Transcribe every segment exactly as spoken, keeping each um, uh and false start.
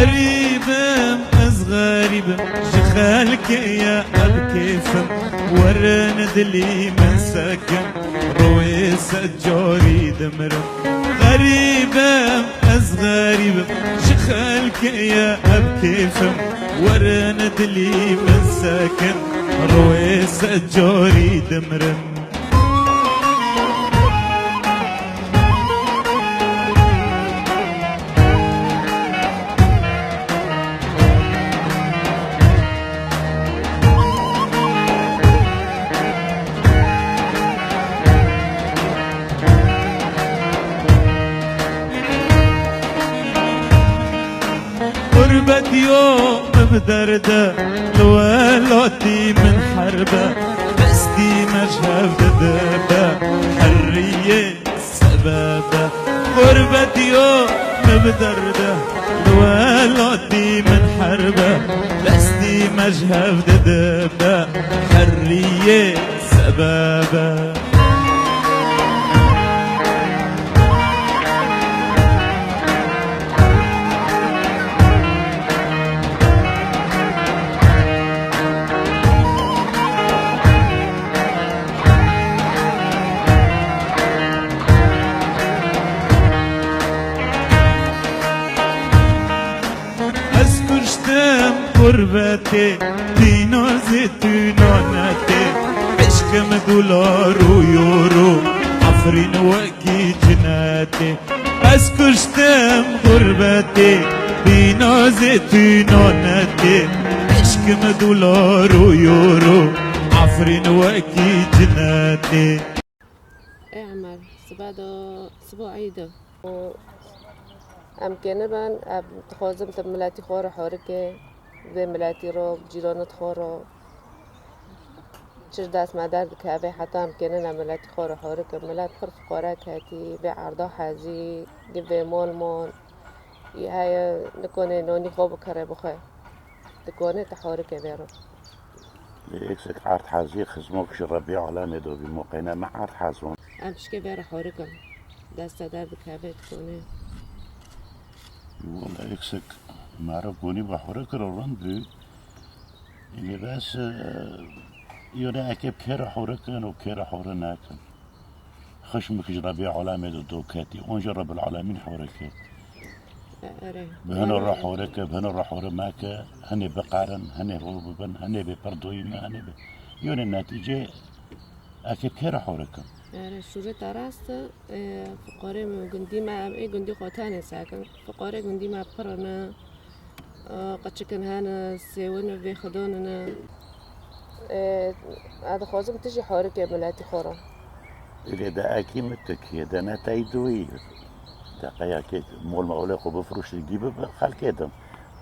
Xerîb im, ez xerîb im, ji xelkê ye ev kêf im. Werin dilî min sekin, rûyê sed carî dimirim. Xerîb im, ez xerîb im, ji xelkê ye ev kêf im. Werin dilî min sekin, rûyê sed carî dimirim. Xurbetiyo min bi derde, li welatî min herbe, destî me ji hev didibe, heriyê sebebe. Xurbetiyo min bi derde, li welatî min herbe, destî me ji hev didibe, heriyê sebebe. Ez kuştim xurbetê, tîno zî tûno netê. Eşkim dolar û euro, Efrîn wekî cinetê. Ez kuştim xurbetê, tîno zî tûno netê. Eşkim dolar û euro, Efrîn wekî cinetê. Ê Emer, sibe de, sibo eyd e. Û em kêne ben, em dixwazim tu miletî xwe re horike, vê miletî re, cîranê xwe re. Çi ji dest me derdikeve, heta em kêne ne miletî xwe re horike. Milet pir fiqare ketî, vê erda hezî, gi vê mol mon. Ê heye nikone nonî xwe bikire bixwe. Dikone te horike vê re. Lê eksik erd hezî xizmok ji Rebbî alemê do bî, moqeyne me erd hezon. Em pişke vê re horikin. Deste derdikeve dikone. Wala eksik me re gonî be horikir û rind bî. Lê bes, e, yone eke bi kê re horikin û kê re hori nekin. Xişmik ji Rebbî alemê de doketî. Onca Rebbil Alemîn hore ke. Erê. Bi hino re hore ke, bi hino re hore meke, hinê biqerin, hinê hûr bibin, hinê bê pirdoyî me, hinê bê. Yone netîce eke kê re hore ke. Erê, şûreta rast e, e, fiqarê me, gundî me, em ê gundî xwe tenê sekin. Fiqarê gundî me pir ne. Aa, qeçikin hene, sêwin vê xwedan ne. Ê, ez dixwazim tu jî horike miletî xwe re. Lê de ekî min Tirkiye de ne teydoyî. De qeyakê mol me olê xwe bifroşî gî bibe xelkê dim.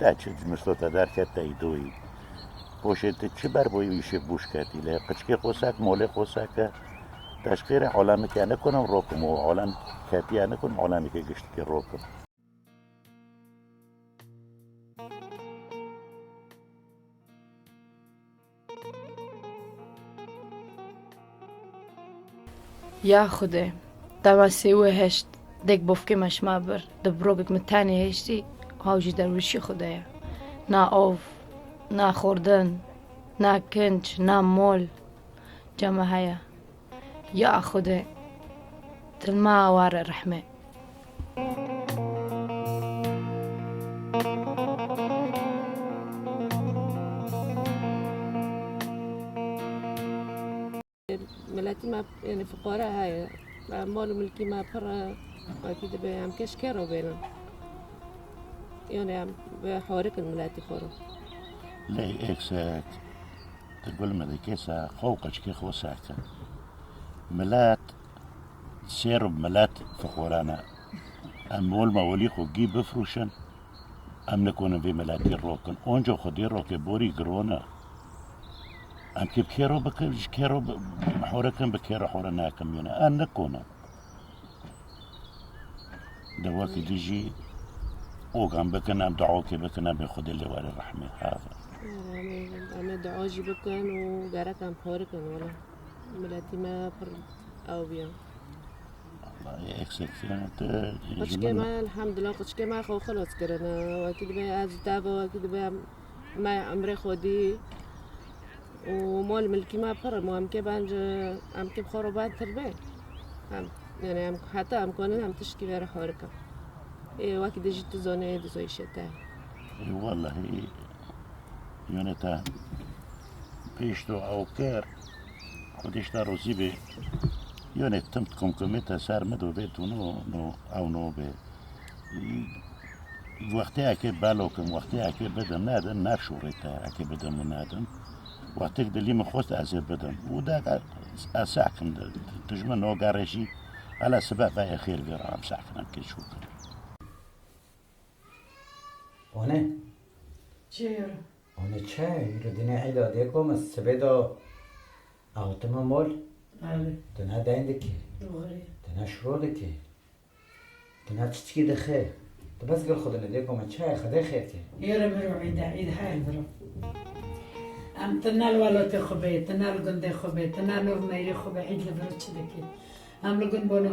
De çi misto te derket teydoyî. Poşê tu çi ber bo îşê bûş ketî lê qiçkê xwe sek, molê xwe seke. Teşqîrê olemike nekunim rokim û olem ketiye nekunim olemike giştikê rokim. Ya Xwedê, dema sê û heşt dek bofkê me şima bir, di birokek min tenê hiştî, haw jî derwişî Xwedê ye. Na ov, na xwardin, na kinc, na mol, cema heye. Ya Xwedê, dilma ware rehmê. Miletî me, yanî, fiqare heye. Em mal û milkî me pir e. Wekî dibe em keş kero bênin. Yanî em bi horikin miletî xwe re. Lê eksik. Ti gul me dikê se xwe û qeçkê xwe seke. Milet, sêr û milet fiqorane. Em mol me welî xwe gî bifroşin. Em nikonin vê miletî rokin. Onca xwedê roke borî giron e. Em kê bi kê re bikin, ji kê re bi, hore kin, bi kê re hore nakim yone. Em nikonin. De wekî dî jî ogan bikin, em duokê bikin, em ê Xwedê lê were rehmê. Hava. Em ê, em ê dua jî bikin û gerek em horikin wele. Miletî me pir ew bîya. Ekseksiyonê te ji Qûçikê min me, elhamdulillah, qûçikê me xwe xilas kirine. Wekî dibe ez ji te ve, wekî dibe me emrê xwedî û mal milkî me pir in. Em kê ben ji, em kê bi xwe re ben tirbe. Em, yani em heta em konin em tişkî vere horikin. Ê, wekî de jî tu zonê, dizoyîşê te. Ê, wellahî, yone te pêş do ew kir, Xwedê ji te rozî be. Yone tim komkomê te ser min do vê tûno, no, ew no be. Wextê eke belo kim, wextê eke bidim, nedin, ne şûrê te eke bidim û nedin. Wextêk dilî min xwest ez ê bidim. Û de ez sekim de, tu ji min nogerê jî, hele sibe veye xêr vê re em sekin em kê çû kin. One? Çi ye? One çi ye? Îro dinê eyda dê kom ez sibê de awtime mol. Belê. Tu ne deyn dikî. Doğru. Tu ne şiro dikî. Tu ne tiştkî dixê. Tu bes gel xwe dinê dê kom ez çi ye? Xwedê xêr ke. Êre miro îd e, îd her biro. Em tu ne li welatê xwe bê, tu ne li gundê xwe bê, tu ne li meyrê xwe bê, îd li vir çi dikî? Em li gund bono.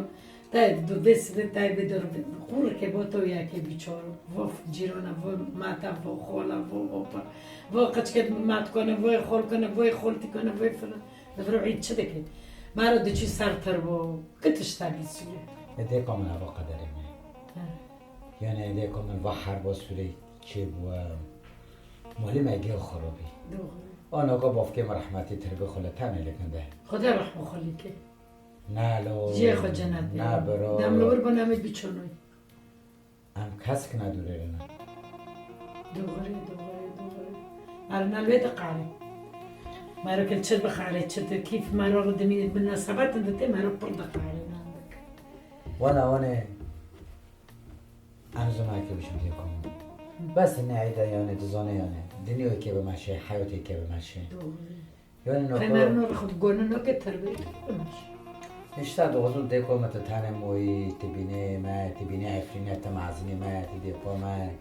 Te du dê sibê te bê dur qûrikê bo to yekê biçor. Vo cîrona, vo mata, vo xola, vo opa. Vo qeçkê mat kone, vo xol kone, vo xoltî kone, vo filan. Li vir îd çi dike? Maro diçî ser tirbo. Ki tişta bî sûrê. E dê ka min ava qederê me. Ha. Yani dê ka min va herba sûrê çê bû. Malê me gel xirabî. Doğru. Ana ka bavkê me rehmetî tirbê xwe li tenê li gund e. Xwedê rehma xwe lê ke. Na lo. Cihê xwe cennet. Na biro. Dem li wir bû, nemê biçûnû. Em kesk ne dûrê ne. Doğru, doğru, doğru. Mero ne lê diqare. Mero kil çi bixare, çi tu kîf mero ridimî, min ne sebetin dite, mero pir diqare, ne dik. Wana, wana. Em zû nake bişim tê kom. Bes ne eyda yani, dizane yani. Dinyayê ke bi meşe, heyatê ke bi meşe. Doğru. Yani no Qey ko- mero no xwe gonin no ke terbiyet. İşte dozun dê kom te tane moyî, te bînê me, te bînê Efrîne, te mazinê me, te dê kom e.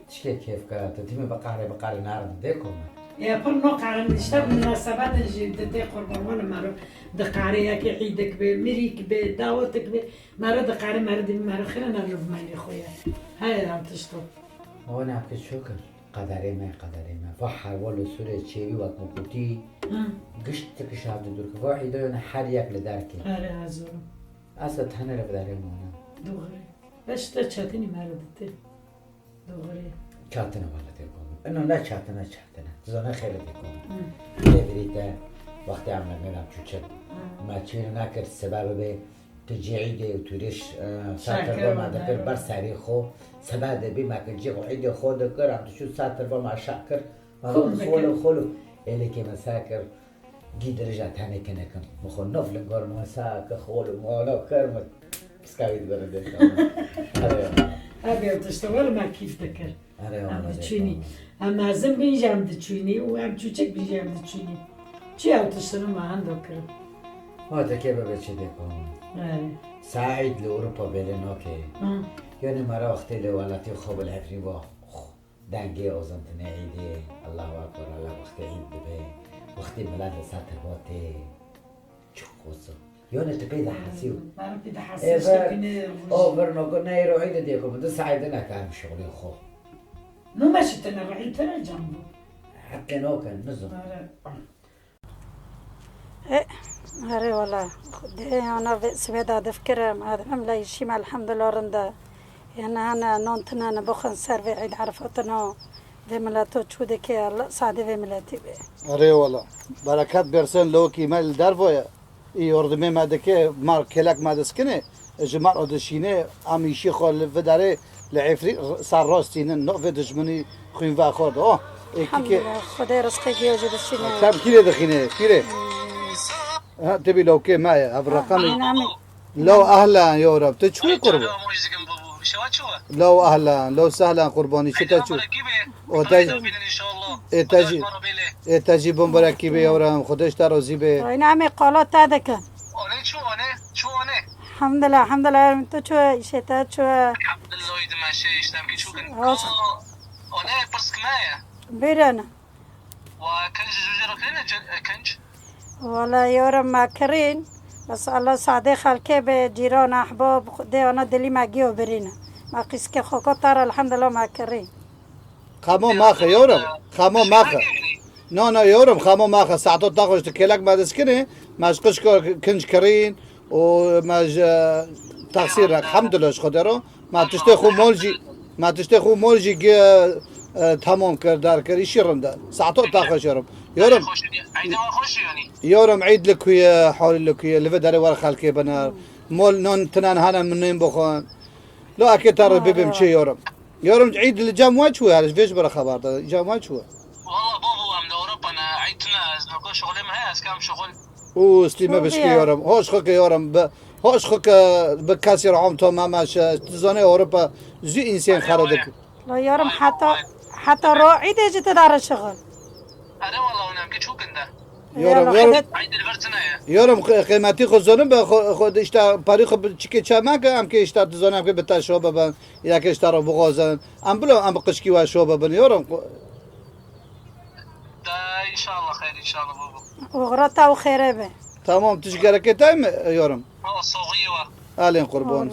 Tişkê kêfka, tu dîmê biqare, biqare narin dê kom e. Ya pir no qarin, işte münasebetên jî di dê qurban wala mero. Di qare yekê îdik be, mirîk be, dawetik be. Mero di qare, mero dîmê mero xêre ne li meyrê xwe ye. Heye ew tişto. O ne ke ço kir? Qederê me, qederê me. Va herwal û sûrê çêwî wek min gotî. Hı. Gişt tikişand dûr kir. Va îdayone her yek li derkê. Erê ez zorim. Esa tenê li derê mane. Doğru. Beş te çetinî mero dite. Doğru. Çatine wele tê kom. Ino ne çatine, çatine. Dizane xêre tê kom. Hı. Lê birî te wextê em me mêram çûçik. Hı. Me çîr nekir, sebe bibe. Tu cî îdê û tu rêş, e, ser tirba me dikir ber serê xwe. Sebe de bî me kir cî xwe îdê xwe dikir. Em tu çû ser tirba me şa kir. Me xol û xol û êlêkê me ser kir. Gî dirêja tenê kinekin. Min xwe nov li gor min sa ki xol û mala kir min. Piska wî dibere dê. Erê. Abi ev tişta wele me kîf dikir. Erê, em wele diçûnî. Em mezin bin jî em diçûnî û em çûçik bin jî em diçûnî. Çi ew tiştine me hendo kirin. Ha te kê bebe çi dê kom. Erê. Saîd li Ewropa bêle nake. Hı. Yani mera wextê li welatê xwe bi levnî va. Dengê ozantinê îdê, Allahu Ekber, Allah wextê îd dibe, wextê milet li ser tirbatê, çi xweso. Yone tu pê dihesî û. Mero pê dihesî, işte bine. O vir no go ne îro îdê dê ku bi du saîdê neke em şixulê xwe. No meşitine rihî tine can bu. Heqê no ken, nizam. Erê. E, erê wala, Xwedê ya navê sibê de difikirim, adimim leyşîm elhamdulillah rind e. Yene hene non tine ne bixwin ser vê Eid Erefatino vê mileto çû dike, Allah sadê vê miletî be. Erê wala, bereket bersen lewkî me li dervoye. Î yordimê me dike, mar kelek me diskine. Ji mar o dişîne, em îşî xwe li vidarê li Efrî sar rastînin, no vê dijminî xwîn ve xort. Oh, ê kî ke- Elhamdulillah, Xwedê rizqê giyo jî dişîne. Tem kîrê dixîne, kîrê? Hmm. Ha, tebî lewkê me ye, ev reqemî. Amin, amin. Lew ehlen, ya Rab, tu çi qurban? Lew ehlen, lew sehlen qurbanî, çi te çû? O te, ê te jî, ê te jî bimbarekî be, ya Rab, Xwedê ji te razî be. Ay, namê qala te dikin. Elhamdulillah, elhamdulillah, tu çû, îşê te çû. Elhamdulillah, îdî me şey, îşte em kî çû kin. Hoş. Ko, o ne, pirs kime ye? Bêrene. Wa kinc ji jû jê re kirine, kinc? Wala, yora me kirîn, Bes Allah sadê xelkê be, cîran, ehbab, dê ana dilî me giyo birîne. Me qîskê xwe kot tar, elhamdulillah, me kirî. Xemo maxe, yorum. Xemo maxe. No, no, yorum, xemo maxe. Saeto ta xweş tu kêlek me dest kinê, me ji qişko kinc kirîn û me ji, e, taxsîr re, elhamdulillah, ji Xwedê ro. Ma tiştê xwe mol jî, ma tiştê xwe mol jî gi, e, tamam kir, dar kir, îşî rind e. Saeto ta xweş yorum. Yorum. Eydê we xweş yanî. Yorum, Eyd li ku ye, halî li ku ye, li vê derê wer xelkê biner. Mol non tinan hene min nên bixwin. Lo eke ta re bibim çi yorum. Yorum, Eyd li cem we çû, her ji vê ji bira xebar da, cem we çû. Valla babo, em li Ewropa ne, Eyd tune, ez noko şixulê min heye, ez kam şixul. Û stî me bişkî yorum. Hoş xwe ke yorum. Bi, hoş xwe ke bi kesî re hom to memaşe. Tu zanî Ewropa zû însên xera dike. La yarim heta, heta ro îdê jî tu dare şixul. Erê wala hûn em ki çok inde. Yorum, yorum. Eyd li vir tune ye. Yorum, qi-, qîmetî xwe zonim be, xwe, xwe işte parî xwe bi çikê çe meke, em ki işte tu zonim em ki bi te şo bibin, ya ki işte ro bixwazin. Em bilo, em bi qişkî we şo bibin, yorum. Da inşallah xeyr, inşallah babo. Oxira te û xêre be. Tamam, tu ji gerekê te mi, yorum? Ha, soğuyu var. Alên qurban.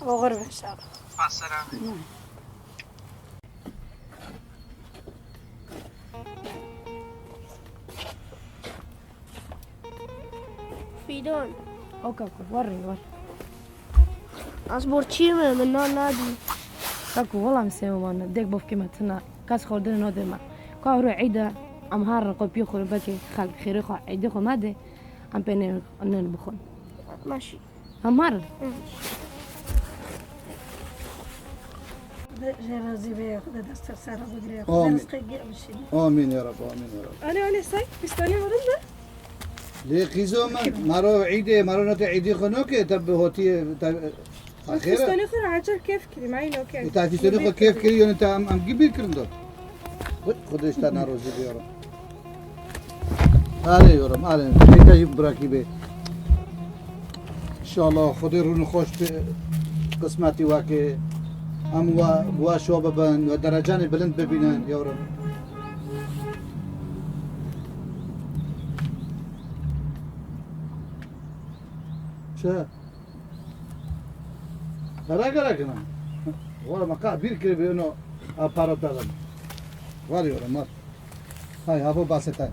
Oxir be inşallah. Esselam. Fîdan. O kako, werrê, wer. Ez borçiyê me, min nan nadî. Kako, wela min sê wan, dek bofkê me tuna. Kes xwardin nade me. Ka ro Eyd e, em her qopiyê xwe, belkî xelk xêrê xwe, Eydê xwe me de, em pê nên, nên bixwin. Maşî. Em herin. Hı. Xwedê jê razî be, Xwedê destê ser bigire, Xwedê Amîn. Rizqê gir bişîne. Amîn ya Rab, amîn ya Rab. Anê, anê, say, pîstanê min de. Lê qîzo min, maro îdê, maro nate îdî xwe noke, te bi hotiyê, te, te xêre. Pîstanê xwe rahat kêf kirî, may noke. E, te pîstanê xwe kêf kirî, yone te em, em gibîr kirin do. Xwedê ji te nerozî be ya Rab. Erê yorum, erê. Pêka jî birakî bê. Înşallah Xwedê rûn û xweş bi qismetî wekê. Em we, we şo bibin, we derecanê bilind bibînin, yorum. Çi? Gara gara kina. Wala me ka bîr kiribî ino aparata ben. Var yorum, var. Hay, havo basete.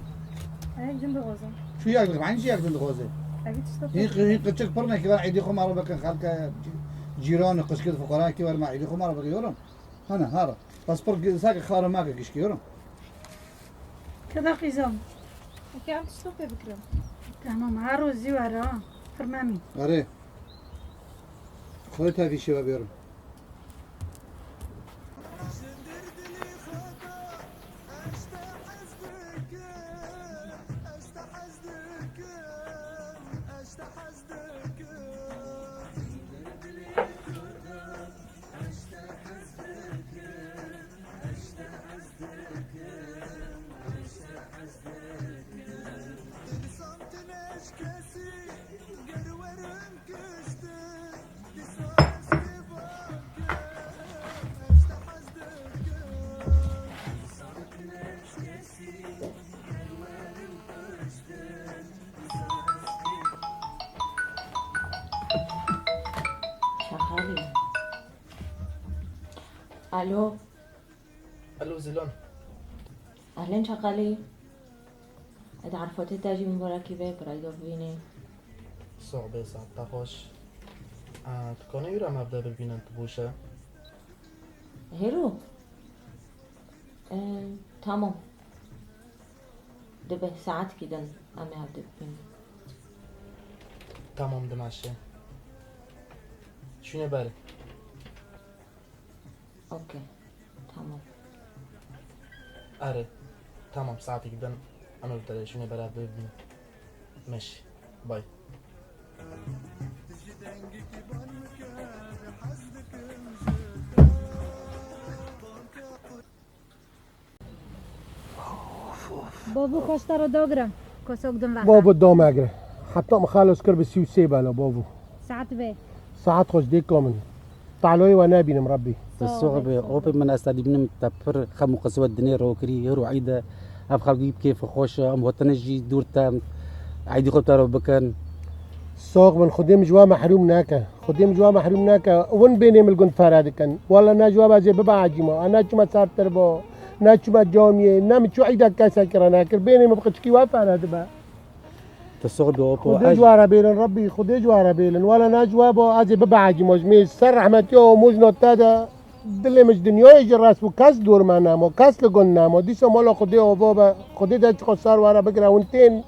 Ay, cin dixwazim. Şu yak dixwazim, aynı şey yak dixwazim. Ay, hiç stop. Hin, hin qıçık pırne ki var, Eydî xwe maro bakın, xalka, cîran, qışkı, fuqara ki var, ma Eydî xwe maro bakın, yorum. Hana, hara. Pasport gi-, sake xara ma ki gişki, yorum. Keda qîzam. Okey, em stop bikirim. Tamam, her roz zî were ha. Firmemî. Are. Xwe tevî şeva bêrim. Şaxalî. Alo. Alo Zilan. Ehlen Şaxalî. Ed Arfatê te jî mibarekî be, birayê do bibînî. Sohbê saet te xweş. E, tu kanî wira em hevde bibînin, tu boş e? Hêro? E, tamam. Dibe saetkî din em ê hevde bibînin. Tamam, dimeşe. Şûnê berê. Okey. Tamam. Erê. Tamam, saetekî din em ê bi te re şûnê beraber bibînin. Meşî. Bay. Bavû xweş te re dagirim. Kosok din ve. Bavû damegre. Heta min xelos kir bi sî û sê bela bavû. Saet vê. Saet xweş dêka min. Teloyê we nebînim Rebbî. Te sox be, opê min ez te dibînim te pir xem û qiswet dinê ro kirî, hêro Eyd e. Ev xelkî bi kêf xweş e, em wetine jî dûr te, Eydî xwe te ro bikin. Sox bin, Xwedê min ji wa mehrûm neke. Xwedê min ji wa mehrûm neke. Win bênê min li gund fere dikin. Wala ne ji wa be ez ê bibe ecîma. A ne çima sertir bo. Ne çima camiyê. Ne min çû îda kesekî re nekir. Bênê min bi qiçkî wa fere dibe. Tu sox bi opo. Xwedê ji wa re bêlin Rebbî. Xwedê ji wa re bêlin. Wala ne ji wa bo ez ê bibe ecîma. Ji mêj ser rehmetiya û mojna te de. Dilê min ji dinyayê jî rest bû, kes dor me nema, kes li gund nema. Dîsa mala Xwedê ava be, Xwedê dest ji xwe ser were bigire, hûn tên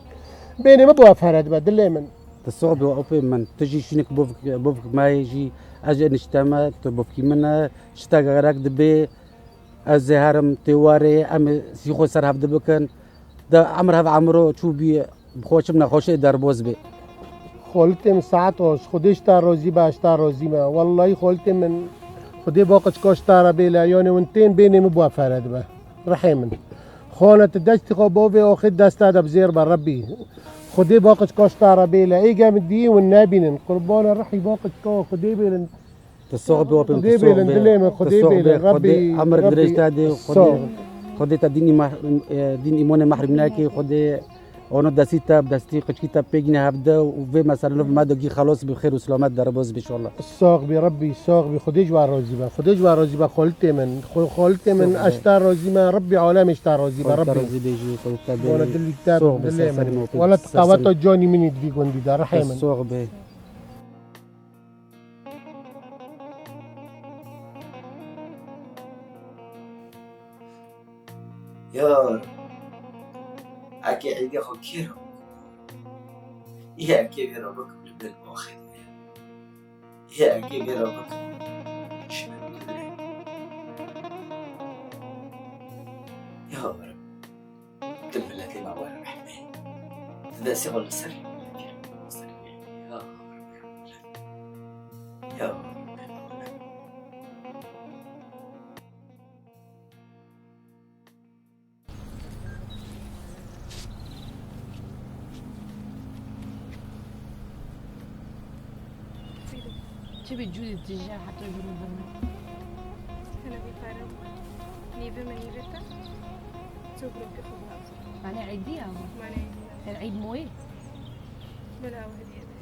bênê min bi we fere dibe, dilê min. Tu sox bi opê min, tu jî şînik bûvk, bûvk me yê jî, ez ê nişte me, tu bûvkî min e, şite gerek dibê, ez ê herim tê warê, em ê sî xwe ser hevdi bikin. De emir hev emiro çû bî. Bi xweşim nexweşê derbaz bê. Xolitê min saet xweş, Xwedê ji te razî be, ji te razî me. Wellahî xolitê min, Xwedê baqiçka ji te re bêle, yanê win tên bênê min bi we fere dibe. Rihê min. Xane tu destî xwe bavê axê dest te de bi zêr be Rebbî. Xwedê baqiçka ji te re bêle. Êge min dî win nebînin. Qurbana rihî baqiçka Xwedê bêlin. Tu sox bi opê min, tu sox bi. Dilê min, Xwedê bêlin, Rebbî, emir dirêj te dê, Xwedê, Xwedê te dîn îma-, e, dîn îmonê mehrûm neke, Xwedê ono destî te, destî qiçkî te pêgîne hevde û vê meselê nov me de gî xelos bi xêr û selamet derbaz bi inşallah. Sox bi Rebbî, sox bi, Xwedê ji we razî be, Xwedê ji we razî be, xolitê min, xo-, xolitê min, ez ji te razî me, Rebbî alemê ji te razî be, Rebbî. Xwedê te razî bê jî, Xwedê te bê. Bana dilî te, dilê min. Wala tu qeweta canî min î divî gundî de, rihê min. Sox bê. Yar, eke êdî xwe kê re bikim? Yê eke vê re bikim li ber axê de ye. Yê eke vê re bikim, şirin kir. Yar, tu miletê me were rehmê. Tu destê xwe li ser, li ser, ya, ya. Çi bi cûdî tije heta jû min birme. Hene vî pare bû. Nîvê min nîvê te. Çi rokê xwe bihazir. Mane eydî ya mı? Mane eydî ya. El eyd moyê? Bela ew hediye te.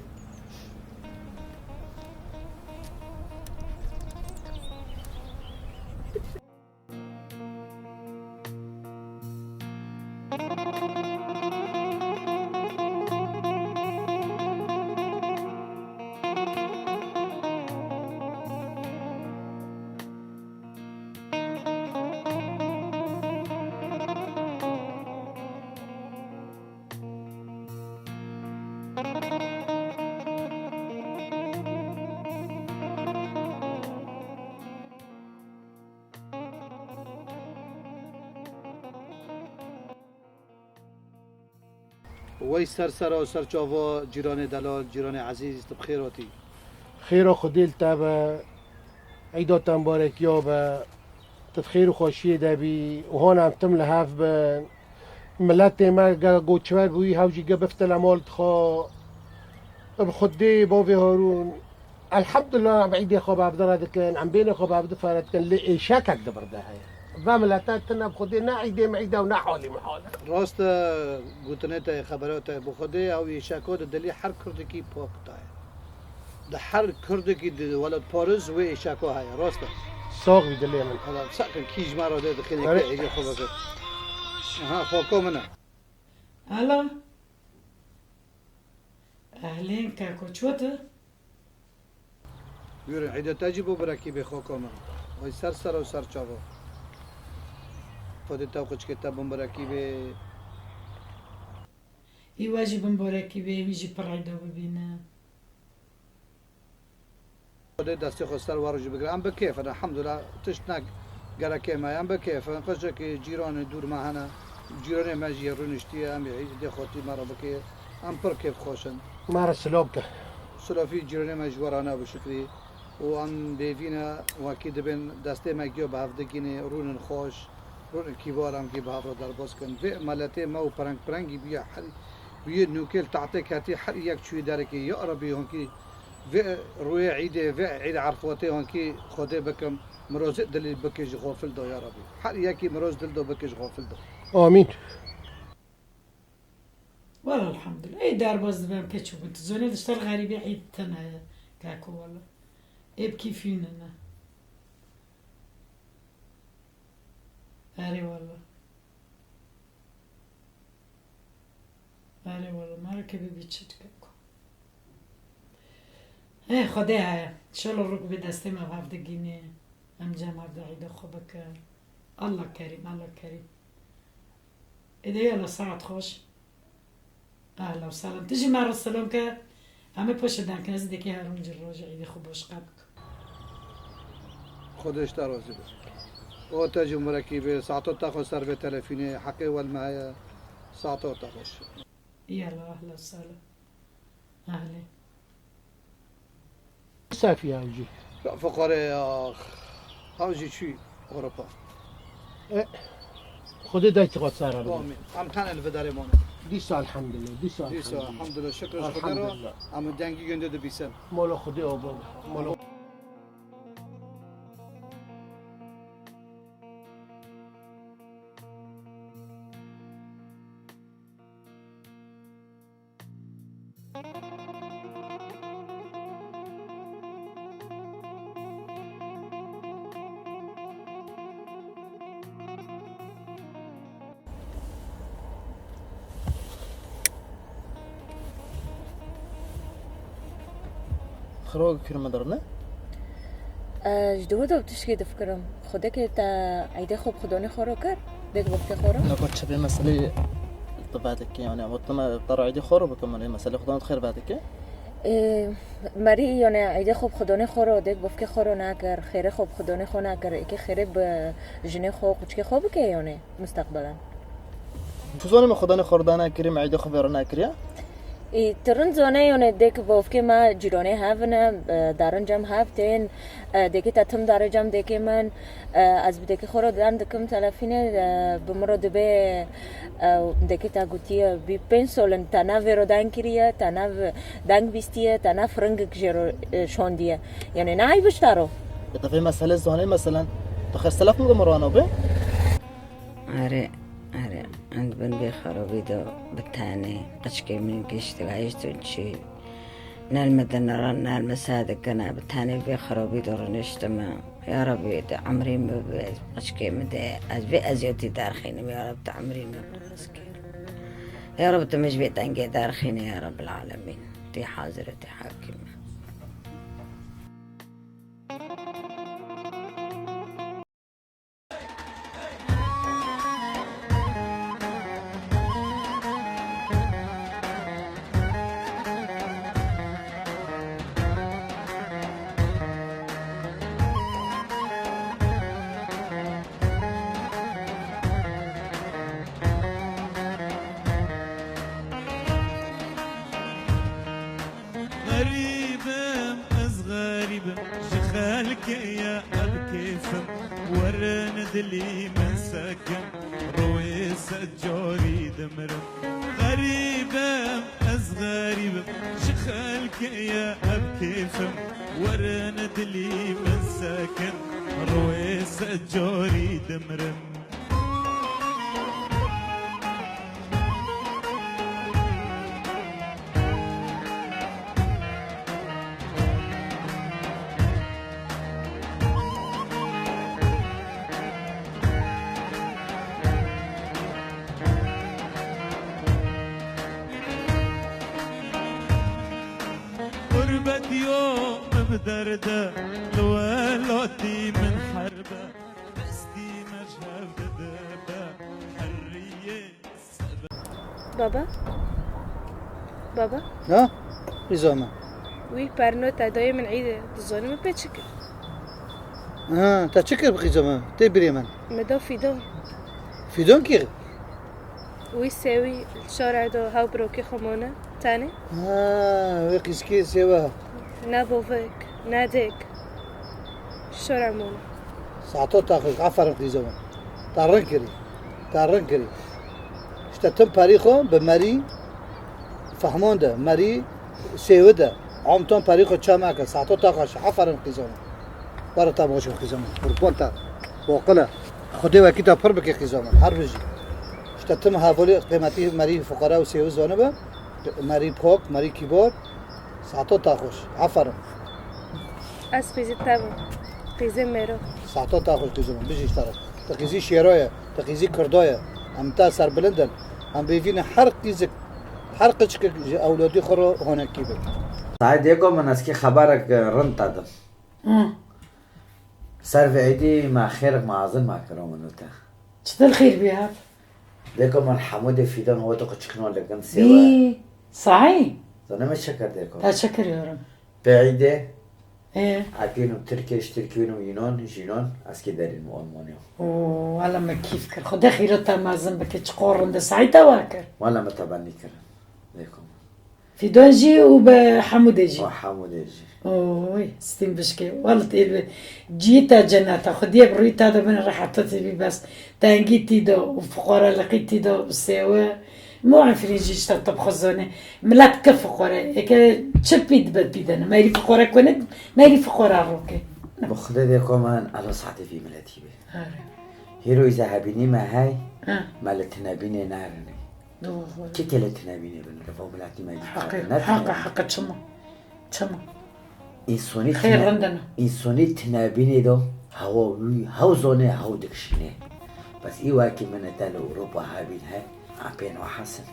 Wey ser sera û ser çava cîranê delal, cîranê ezîz, tu bi xêr hatî. Xêra Xwedê li te be, eyda te mibarekiya be, tu di xêr û xweşiyê de bî û hona em tim li hev bin. Miletê me ge goçber bûyî, hew jî ge bifte le mal dixwe. Bi Xwedê bavê Harûn, elhemdulillah, em îdê xwe bi hevdi re dikin, em bênê xwe bi hevdi fere dikin, lê êşekek di vir de heye. Ve milete tine bi Xwedê ne îdê min îd e û ne halî min hal e. Rast e, gotinê te, xebera te, bi Xwedê ew êşeka di dilî her kurdekî pak de ye. Di her kurdekî di welatparêz wê êşeka heye, rast e. Sax bî dilê min. Hala sakin kî ji me re dê dixîne kê êdê xwe bike. Aha, xweko min e. Alo. Ehlên keko, çi wete? Buyurun, îdê te jî bo birekî bê xweko min. Oy ser ser û ser çava. Xwedê te û qiçkê te bo birekî bê. Î we jî bo birekî bê, wî jî pir îda bibîne. Xwedê destê xwe ser we rojî bigire. Em bi kêf in, elhamdulillah, tişt ne gerekê me ye. Em bi kêf in, qijekê cîranê dûr me hene. Cîranê me jî yê rûniştiye, em ê îdê xwetî me re bike. Em pir kêfxweş in. Me re silav ke. Silafî cîranê me ji we re ne bi şikrî. Û em bêvî ne, wekî dibên destê me giya bi hev digînê, rûnin xweş. Rûnin kîbar em kî bi hev re derbas kin. Vê meletê me û pireng pirengî bûye her, bûye nûkê li tahtê ketî her yek çûyî derekê. Ya Rebî, hûn kî vê rûyê îdê, vê îd erfotê hûn kî Xwedê bikim, mirozê dilî bike ji xofil da ya Rebî. Her yekî miroz dil da bike ji xofil da. Amîn. Elhamdulillah. Ê derbas dibem keçû bûn. Tu zonê li ser xerîbî îd tune ye. Kako wele. Ê bi kîfî ne. Erê wele. Erê wele. Mara ke bibî çi dike ku. Ê Xwedê heye. Şelo rûk bi destê me hevdigînê. Em cem hevdi îdê xwe bikin. Allah kerîm, Allah kerîm. Êdî yala saet xweş. Ehla û sehla. Tu jî me re selam ke. Em ê paşê dengkin ez dêkê herim ci rojê îdê xwe baş qe bikim. Xwedê ji te razî be. O te jî murekî be, saeto te xwe ser vê telefînê, heqê wel me heye, saeto te xweş. Yala, ehla û sehla. Ehlê. Sefî ew jî. Fiqarê ya, ew jî çû Ewropa. E, Xwedê dayî tixwe sara bide. Amîn. Em tenê li vê derê mane. Dîsa elhamdulillah, dîsa Dîsa elhamdulillah. Elhamdulillah, şikir ji Xwedê re. Elhamdulillah. Em dengî gundê dibîsin. Mala Xwedê ava. Mala Xiro kirme derine? Ez ji duhê de tişkê difikirim. Xwedê ke te eydê xwe bi xwedonê xwe re kir, dêk bi vekê xwe re. Nako çi vê meselê tu vedikî, yani, ama tu me te re eydê xwe re bikim, yani, meselê xwedan xêr vedikî? Ê, merî, yani, eydê xwe bi xwedonê xwe re, dêk bi vekê xwe re nakir, xêrê xwe bi xwedonê xwe nakir, êkê xêrê bi jinê xwe, quçikê xwe bike, yani, musteqbelen. Tu zanî me xwedanê xwe re danekirî, me eydê xwe vê re nekiriye? Ê, tu rind zane, yone dêk bavkê me cîranê hev ne, e, darin cem hev tên, e, dêkê te tim dare cem dêkê min, e, ez bi dêkê xwe re deng dikim telefînê, e, bi min re dibê, e, dêkê te gotiye, bî pênc solin te ne vê re deng kiriye, te ne v-, deng bîstiye, te ne firingik jê re, e, şondiye. Yanê ne eyb ji te re? Ya te vê meselê zanê meselen, tu xêr selef min bi min re nabê? Erê, erê, em di bin vê xerabî de bi tenê, qeçkê min gişt, gehiştin çi, ne li min dinêrin, ne li min seh dikin, bi tenê vê xerabî de rûniştime. Ya Rebî, di emrê min bibê, qeçkê min de, ez vê eziyetî derxînim, ya Reb, di emrê min bibê, qeçkê. Ya Reb, tu min ji vê tengê derxîne, ya Rebbil Alemîn. Tê hazir û tê hakîm e. Xerîb im, ez xerîb im, ji xelkê ye ev kêf im, werin dilî min sekin, rûyê sed carî dimirim. Xerîb im, ez xerîb im, ji xelkê ye ev kêf im, werin dilî min sekin, rûyê sed carî dimirim. Xurbetiyo min bi derde, li welatî min herbe, destî me ji hev dide be, heriyê. Baba? Baba? Ha? Qîza me. Wî perno te dayê min îd e, dizanî min pê çi kir? Ha, te çi kir bi qîza me? Tê birê min. Me da fîdan. Fîdan kî? Wî sêwî li şara do hew birokê xwe mane, tenê. Ha, wê qîzkê sêwe. Ne bovek, ne dêk. Şora mane. Saeto te xweş, aferin qîza min. Te rin kirî. Te rin kirî. Ji te tim perî xwe bi merî fehmon de, merî sêwi de. Amton perî xwe çe meke. Saeto te xweş. Aferin qîza min. Were te baş in qîza min. Qurban te. Boqile. Xwedê wekî te pir bike qîza min. Her bijî. Te tim hevalê qîmetî merî fuqara û sêwî zanibe, merî pok, merî kîbor, sato ta xweş. Aferin. Ez qîzî te bim. Qîzê mêro. Sato ta xweş qîzim, bijî ji te re. Te qîzî şêro ye, te qîzî kirdo ye. Em te serbilind in. Em bêvî ne her qîzik, her qiçkik ji ewladî xwe re honekî be. Saê dêko min ez kî xeberek rind te dim. Hı. Ser vê êdî me xêrek mezin me kiro min û te. Çitir xêr bî hev? Dêko min hemû dê fîdan hewatê xwe çikno li gund sêwe. Bî, saî? Zaneme çi kir dêko? Ta çi kir yorum? Pê êdê. Ê. Epînim Tirkiye, ji Tirkiye û Yunan, ji Yunan, ez kî derîn û Almanya. Oo, wala me kîf kir. Xwedê xîret te mezin bike, çi qor rinde saî te wa kir. Wala me tebenî kir. Dêko min. Fîdon jî û bi Hemûdê jî. Û Hemûdê jî. Oy, stîn bişkê. Wala tê bi cî te cennet e. Xwediyê bi rûyê te de bin rehet te bî bes. Tengî tî de û fuqaraliqî tî de û sêwe. Mo enfirîn jî işte te bi xwe zone. Milet ke fuqare. Eke çi pî dibe pî de ne. Meyrî fuqare kone, meyrî fuqara roke. Bi Xwedê dêko min elo saetê vî miletî be. Are. Hîro îze hebînî me hey, Ha. me li tinebînê nerinê. Doğru. Kê kê li tinebînê bin, li va miletî me Heqe, dîka, ne heqe, tinebînê. Heqe, çima? Çima? Însonî Xêr tine-, rindin. Însonî tinebînê de hewa wî, hew zone, hew dikişîne. Bes î wekî min te li Ewropa hebîn he, em pê nahas in.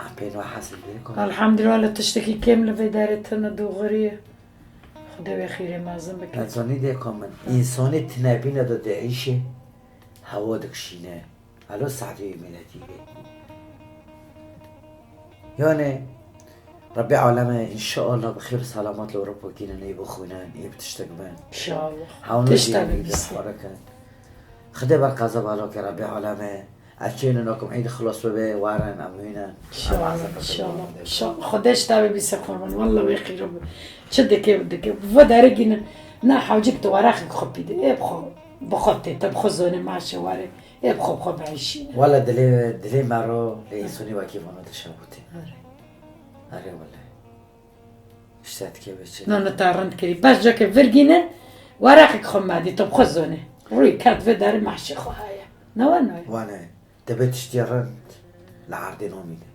Em pê nahas in, dêko min. Elhamdülillah, tiştekî kêm li vê derê tine, doğru ye. Xwedê wê xîrê mezin bike. Zanî dêko min, însonî tinebîne de diêşe, hewa dikişîne. Elo saetê wî miletî be. Yani, Rebbê aleme, înşallah bi xêr û selamet li Ewropa gînin, ê bixwînin, ê bi tiştek bin. İnşallah. Hewno Tişta jî bibîse. Xwara kin. Xwedê ber qeza balo ke Rebbê aleme. Ez çênin okum êdî xilas bibe, warin, em wînin. Em İnşallah, azad bibe, inşallah, warin. İnşallah. Xwedê ji te bibîse qurban. Walla wê xîro be. Çi dike, dike. Bi vê derê gînin. Na hewcik tu waraqek xwe pî de. Ê bi xwe, bi xwe tê, te bi xwe zonê maşê warê. Ê bi xwe, bi xwe bieyşîne. Wala dilê, dilê me ro, lê însonî wekî vano dişa bûtê. Are. Are wele. Îşte dike be çi. No, no, ta rind kirî. Bes cake vir gînin, waraqek xwe me dî, tu bi xwe zonê. Rûyê ket vê derê maşê xwe heye. Ne wano ye? Wane, te bê tiştê rind li erdê namîne.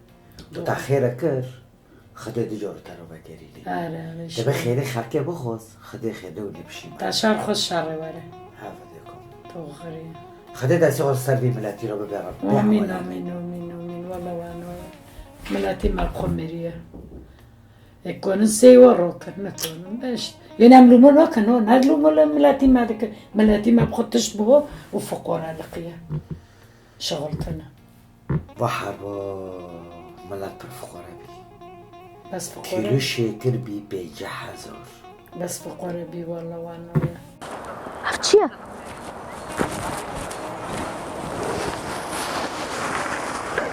Tu ta Doğru. xêre kir, Xwedê du car te re vegerîne. Are, are, Te bê inşallah. Xêrê xelkê bixwaz, Xwedê xêrê wî lê bişîme. Ta şer xwe şerê were. Heve dêko min. Doğru ye. Xwedê destê xwe ser vî miletî re bibe Rebbê. Amîn, amîn, amîn, amîn. Wala wano ye. Miletî me bi xwe miriye. Ê konin sêwa rokin, ne konin. Beş. Yine em lûmo nakin, o, ne lûmo li miletî me dikin. Miletî me bi xwe tişt biho û fuqara liqiye. Şixultine. Va herba milet pir fuqara bî. Bes fuqara. Kîlo şêkir bî pêncî hezar. Bes fuqara bî, wala wano ye. Ev çi ye?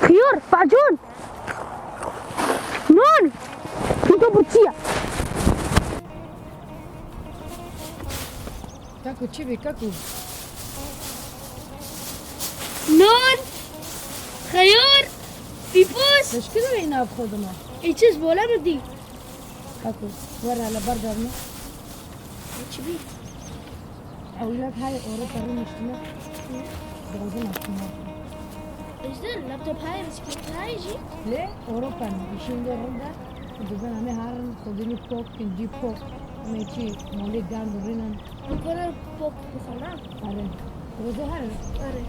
Xiyar, pacon. Non! Nîto birçî ye. Kaku çi bî, kaku? Non! Xeyar! Pîpos! Teşkil re îna bi xwe dima. Ê çi ji bola min dî? Kaku, were hele berdevne. Çi bî? Ewlad hayê Ewropa rûniştine. Dozin aslında. Êzdî, laptop hayê, bisiklet hayê jî. Lê Ewropa ne, îşin de rind e. Dibin em ê herin xwedinî pok kin, cî pok. Em ê çî molê gand û rînin. Em karin pok bixwin, ha? Erê. Roze herin. Erê.